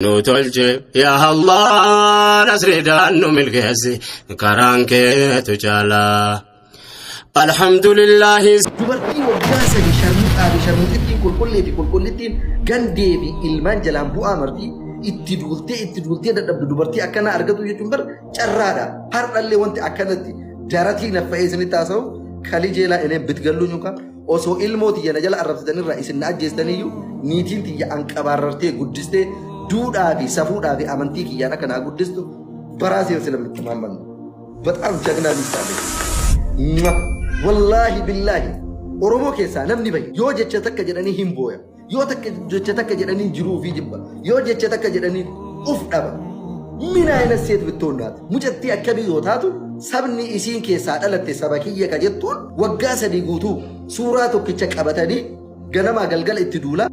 Nu tolche yaa Allah, nasriidhaan nu milkeessi, karaan keetu caalaa. Alhamdulillahi. Dubartii waggaa 3 sharmuxaa fi sharmuxittiin, qulqullee fi qulqullittiin, gandee fi ilmaan jalaan bu'aa martii itti duultee itti duultee dadhabdu, dubartii akkanaa argatu jechuun bar carraadha. Har'allee wanti akkanatti daratii naffa'ee isinitti haasa'u kalii jeelaa ineen bitgalluu yookaan osoo ilmoo tiyya na jala arrabsitanirraa isin na ajjeestaniyyuu, niitiin tiyya anqabaarartee guddistee duudhaa fi safuudhaa fi amantii kiyyaan akka naa guddistu baraasee ስለምትማመን ነው። በጣም ጀግና ሚስት አለኝ። Wallaahi billaahi, Oromoo keessaa namni bahe yoo jecha takka jedhanii hin booya. Yoo takka jecha takka jedhanii jiruu fi jibba. Yoo jecha takka jedhanii uf dhaba. ምን አይነት ሴት ብትሆን ናት? Mucattii akkamii yoo taatu sabni isiin keessaa dhalatte saba kiyya ka jettuun waggaa 3 guutuu suuraa tokkicha qabatanii ganamaa galgala itti duulaa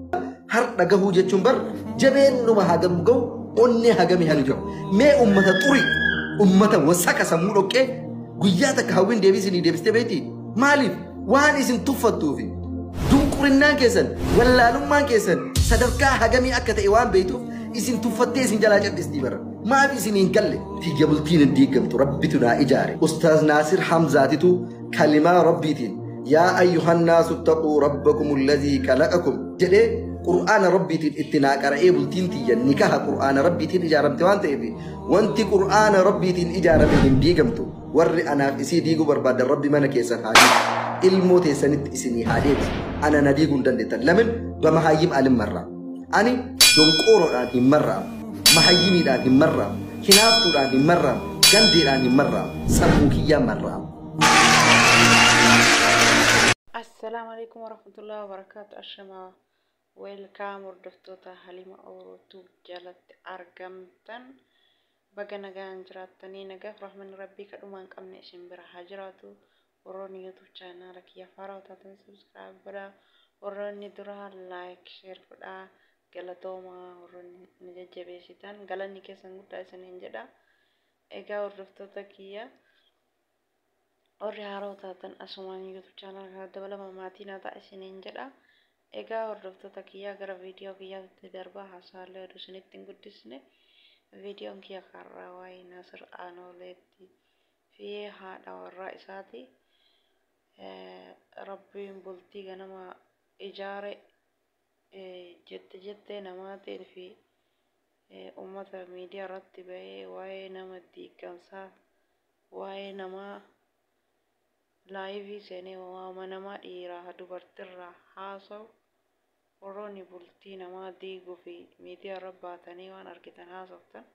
har'a gahuu jechuun bar jabeennuma hagam gahu, onnee hagami hanga gahu. Mee ummata xurii, ummata wasaka, sammuu dhoqqee, guyyaa takka hawwiin deebisinii deebistee beektii? Maaliif? Waan isin tuffattuufi dunqurinnaan keessan, wallaalummaan keessan sadarkaa hagamii akka ta'e waan beektuuf isin tuffattee isin jalaa callistii bara. Maaf isin hin galle? Tiyya bultiin hin diigamtu, rabbitu naa ijaare. Ustaaz Naasir Hamzaatitu kalimaa rabbiitiin "yaa ayyuhan naasu ittaquu rabbakum allazii khalaqakum" jedhee qur'aana rabbiitiin itti naa qara'ee, bultiin tiyya nikaha qur'aana rabbiitiin ijaaramte waan ta'eef, wanti qur'aana rabbiitiin ijaarame hin diigamtu. Warri anaaf isii diiguu barbaadan, rabbi mana keessan haa diigu. Ilmoo teessanitti isinii haa deebisu. Ana na diiguu hin dandeettan. Lamin bamahayyim alin marraa. Ani donqooroodhaan hin marraamu. Mahayyimiidhaan hin marraamu. Hinaaftuudhaan hin marraamu. Gandeedhaan hin marraamu. Sammuu kiyyaan marraamu. Assalaamu alaikum warahmatullahi wabarakatuh. Ashama, welcome hordoftoota Halima Orootuu jalatti argamtan. Baga nagaan jiraattanii, nagaaf rahmanni rabbii kadhumaa hin qabne isin bira haa jiraatu. Warroonni YouTube chaanaala kiyya faaraa taatan subscribe godhaa. Warroonni duraa like, share godhaa. Galatoomaa, warroonni na jajjabeessitan galanni keessan guddaa isiniin jedha. Egaa hordoftoota kiyya, warri haaroo taatan asumaan YouTube chaanaala kana dabalama, maatii naa ta'a isiniin jedha. Egaa hordoftoota kiyyaa, gara viidiyoo kiyyaatti darbaa, haasaallee oduu isinitti hin guddisne. Viidiyoon kiyya karraa waa'ee Nasir Aanooleetti fi haadha warraa isaati. Rabbiin bultii ganama ijaare jette jettee namaatiin fi uummata miidiyaa irratti bahee waa'ee nama diigamsaa, waa'ee namaa live seenee waama namaa dhiiraa dubartirraa haasa'u, warroonni bultii namaa diiguu fi miidiyaa irra baatanii waan argitan haasoftan,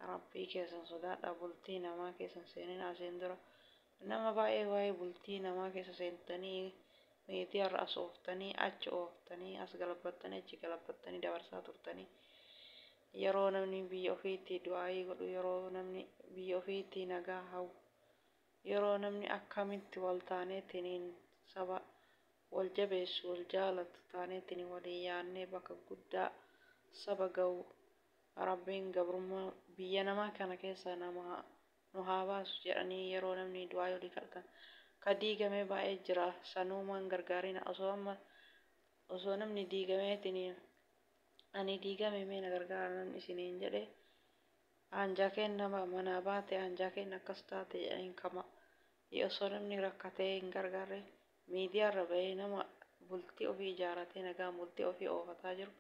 rabbii keessan sodaadha. Bultii namaa keessan seenin. Asiin dura nama baay'ee waa'ee bultii namaa keessa seentanii miidiyaa irra as ooftanii, achi ooftanii, as galabbattanii, achi galabbattanii dabarsaa turtanii, yeroo namni biyya ofiitti du'aayii godhu, yeroo namni biyya ofiitti nagaa hawwu, yeroo namni akkamitti wal taaneetiniin saba wal jabeessu, wal jaalatu taaneetiin waliin yaannee bakka guddaa saba ga'u, rabbiin gabrummaa biyya namaa kana keessa nama nu haa baasu jedhanii yeroo namni du'aa olii kadhatan, ka diigame baay'ee jira. Sanuumaan gargaarina. Osoo amma osoo namni diigameetiin "Ani diigame, mee na gargaara" namni isiniin jedhe, "Anjaa kenna manaa baate, anjaa kenna akkas taate" jedhaniin kama osoo namni rakkatee hin gargaarre, miidiyaa irra bahee nama bultii ofii ijaaratee nagaan bultii ofii oofataa jiru,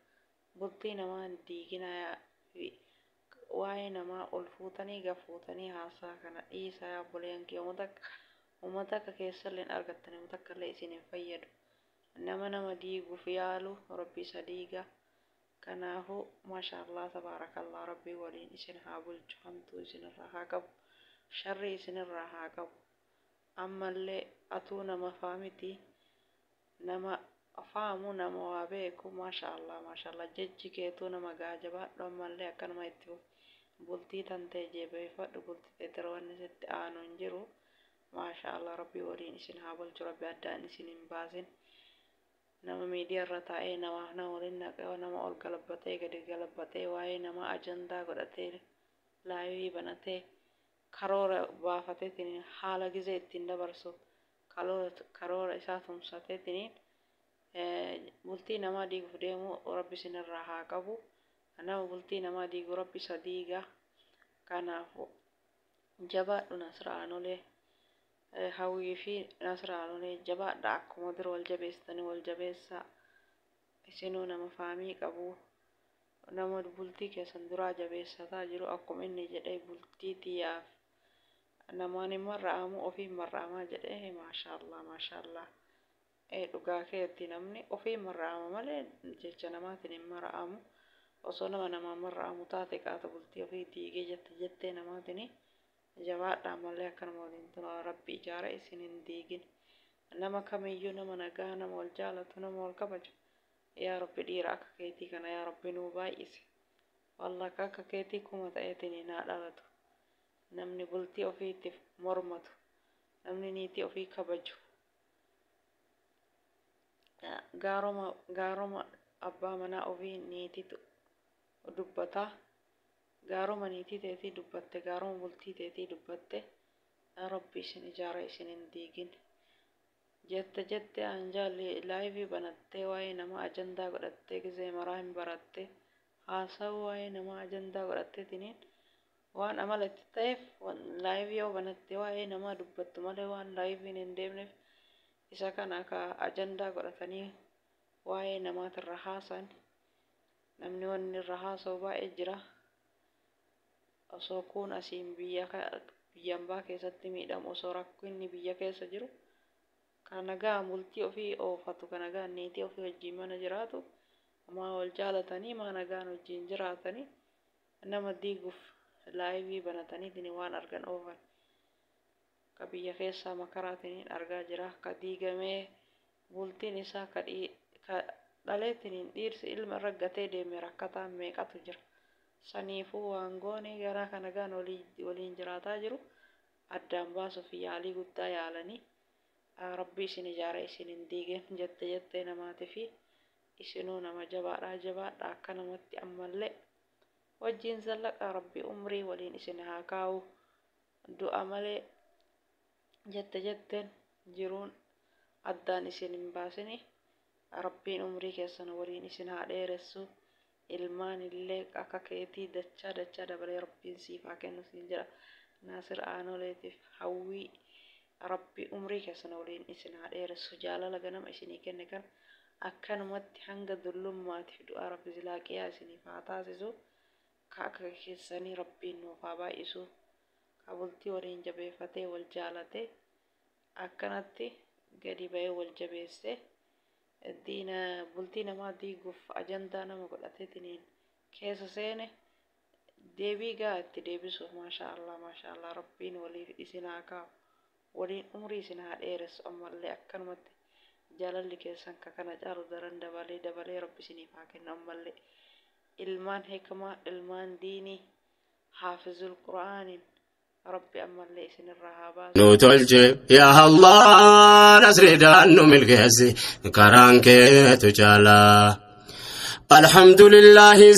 bultii namaa hin diiginaa. Waa'ee namaa ol fuutanii gad fuutanii haasaa kana dhiisaa yaa obboleeyyan kiyya. Uummata akka keessallee hin argattan, uummata akka illee isin hin fayyadu. Nama nama diiguuf yaalu rabbi isa diiga. Kanaafuu maashaallah, tabaarakallah, rabbii waliin isin haa bulchu, hamtuu isinirraa haa qabu, sharrii isinirraa haa qabu. Ammallee atuu nama faamiti, nama faamu, nama waa beeku. Maashaallah, maashaallah, jechi keetuu nama gaa. Jabaadhu, ammallee akkanuma itti fufi. Bultii tantee jeebeeffadhu, bultii teetira wanni sitti aanu hin jiru. Maashaallah, rabbii waliin isin haa bulchu, rabbi addaan isin hin baasin. Nama miidiyaa irra taa'ee namaaf nama waliin naqee, nama ol galabbatee gadi galabbatee, waa'ee nama ajandaa godhatee live banatee, karoora baafateetiin haala gizee ittiin dabarsu karoora isaa tumsateetiin bultii namaa diiguuf deemu rabbi isinirraa haa qabu. Nama bultii namaa diigu Rabbi isa diiga. Kanaafuu jabaadhu Nasraanolee, Hawwii fi Nasraanolee jabaadha, akkuma dura wal jabeessitanii wal jabeessaa. Isinuu nama faamii qabu, nama bultii keessan duraa jabeessataa jiru. Akkuma inni jedhee bultii tiyyaaf namaan hin marra'amu, ofiin marra'amaa jedhee. Maashaallah, maashaallah. Dhugaa keetti, namni ofiin marra'ama malee jecha namaatiin hin marra'amu. Osoo nama namaan marra'amu taate qaata bultii ofii diigee jette jettee namaatiin. Jabaadha ammallee akkanuma waliin tura. Rabbi ijaara isin hin diigin. Nama kamiyyuu, nama nagaa, nama wal jaalatu, nama wal kabaju, yaa Rabbi dhiira akka keetii kana yaa Rabbi nuu baay'ise. Wallah akka keetii kuma ta'eetiin naa dhalatu. Namni bultii ofiitiif mormatu, namni niitii ofii kabaju, gaaroma gaaroma abbaa manaa ofii niititu dubbata. Gaaroma niitii teetii dubbatte, gaaroma bultii teetii dubbatte. Yaa Rabbi isin ijaara isin hin diigin. Jette jette anjaalli live banattee waa'ee nama ajandaa godhattee gizee maraa hin baratte haasa'uu, waa'ee namaa ajandaa godhatteetiniin waan amala itti ta'eef live yoo banatte waa'ee namaa dubbattu malee waan liveiin hin deemneef isa kana akka ajandaa godhatanii waa'ee namaatirra haasan. Namni wanni irra haasa'u baay'ee jira. Osoo kun asiin biyya hambaa keessatti miidhamu, osoo rakkinni biyya keessa jiru, kan nagaa bultii ofii oofatu, kan nagaan niitii ofii wajjin mana jiraatu, maa wal jaalatanii, maa nagaan wajjin jiraatanii, nama diiguuf live banataniitiin waan argan oofan. Ka biyya keessaa makaraatiin argaa jira. Ka diigamee bultiin isaa, ka dhaleetiin dhiirsi ilma irra gatee deeme rakkataan meeqatu jira. Saniifuu waan goone garaa kana nagaan waliin jiraataa jiru addaan baasuuf yaalii guddaa yaalanii. Rabbi isin ijaara isin hin diigin. Jette jettee namaatii fi isinuu nama jabaadha, jabaadha akka namatti ammallee wajjin zallaqa. Rabbi umrii waliin isin haa kaa'u. Du'a malee jette jetteen jiruun addaan isin hin baasini. Rabbiin umrii keessan waliin isin haa dheeressu. Ilmaan illee akka keetii dachaa dachaa dabalee Rabbiin siif haa kennu siin jedha. Naasir Aanoleetiif Hawwii, Rabbi umrii keessan waliin isin haa dheeressu. Jaalala ganama isinii kenne kan akkanumatti hanga dullummaatiif du'a Rabbi zilaaqiyaa isiniif haa taasisu. Ka akka keessanii Rabbiin nuuf haa baay'isu. Ka bultii waliin jabeeffatee wal jaalatee akkanatti gadi ba'ee wal jabeessee diina bultii namaa diiguuf ajandaa nama godhateetiniin keessa seene deebii gaa itti deebisuuf. Maasha Allah, maasha Allah. Rabbiin waliif isin haa kaa'u, waliin umrii isin haa dheeressu. Ammallee akkanumatti jaalalli keessan ka kana caalu daran dabalee dabalee Rabbi isiniif haa kennu. Ammallee ilmaan hikmaa, ilmaan diinii, haafizul Qura'aaniin Rabbi ammallee isinirraa haa baasu. Nu tolche yaa Allah, nasriidhaan nu milkeessi, karaan keetu caalaa. Alhamdulillahi.